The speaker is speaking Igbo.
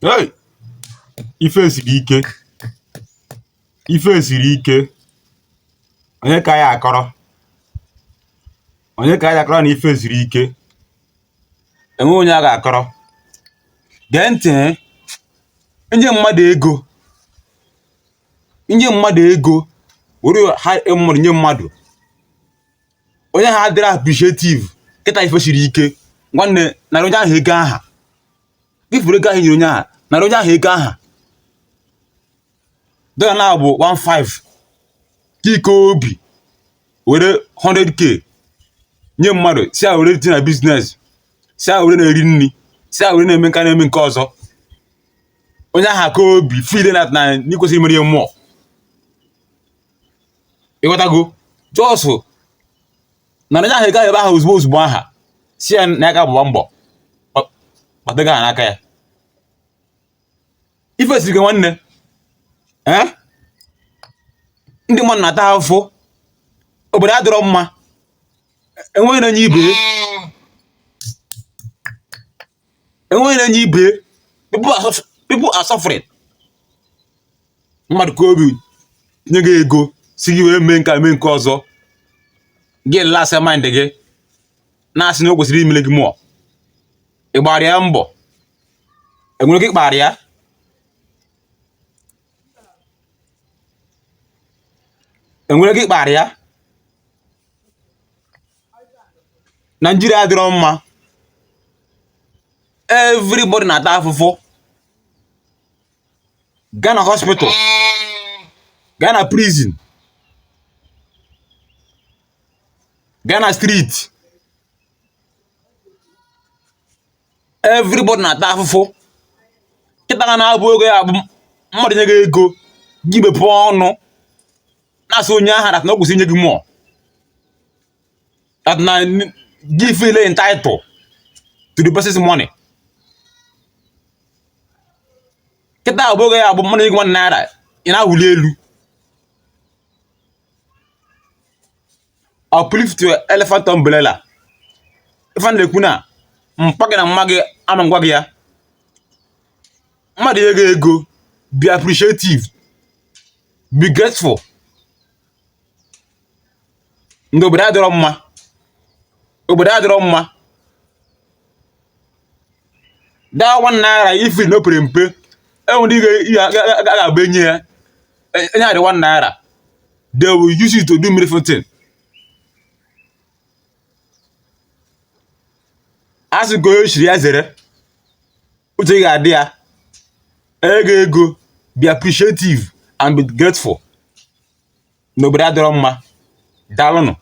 Hey! Ife siri ike, ife siri ike. Onye ka ya akọrọ? Onye ka ya akọrọ na ife siri ike? Enwe onye a ga-akọrọ. Gee ntị, eh? Nye mmadụ ego, nye mmadụ ego, were ha mmadụ nye mmadụ, onye ahụ adịrọ appreciative. Kịta ife siri ike, nwanne, nara onye ahụ ego aha. Ifuru ego ahụ nyere onye ahụ, nara onye ahụ ego aha. Dọla na bụ 15 ka ike obi were 100K nye mmadụ, si a were tinye na business, si a were na-eri nri, si a were na-eme nka, na-eme nke ọzọ. Onye ahụ aka obi feel na na ị kwesịrị imere ihe mmụọ. Ịghọtago? Just nara onye ahụ ego ahụ ebe ahụ ozugbo ozugbo aha, si ya na ya ga-agbaba mbọ kpata ego ahụ n'aka ya. Ife siri ike, nwanne, ee, ndị mmadụ na-ata afụfụ, obodo adịrọ mma, enweghị na-enye ibe, enweghị na-enye ibe. People are suffering. Mmadụ ka obi nye gị ego, si gị wee mee nke a, mee nke ọzọ, gị lasị mind gị na-asị na o kwesịrị imere gị mụọ. Ị gbara ya mbọ? Enwere ike ịkpara ya? Enwere ike ịkpara ya? Naijiria adịrọ mma, everybody na-ata afụfụ. Gaa na hospital, gaa na prison, gaa na street, everybody na-ata afụfụ. Kịta ga na-abụ ego ya bụ mmadụ nye gị ego, gị mepee ọnụ na-asị onye ahụ na o kwesịrị inye gị mụọ, that na gị feel entitled to the person's money. Kịta abụ oge ya bụ mmadụ nye gị ₦1, ị na-awụli elu, uplift your elephant umbrella. Ife a na-ekwu na mpa gị na mma gị ama ngwa gị ya. Mmadụ nye gị ego, be appreciative, be grateful. Ndị obodo adịrọ mma, obodo adịrọ mma. That ₦1 ife na o pere mpe, enwere ike ga-abụ enye ya, enye ya ₦1, they will use it to do many things. A sị ka onye chiri ya zere, uche gị ga-adị ya. Ego ego, be appreciative and be grateful. N'obodo adịrọ mma. Daalụnụ.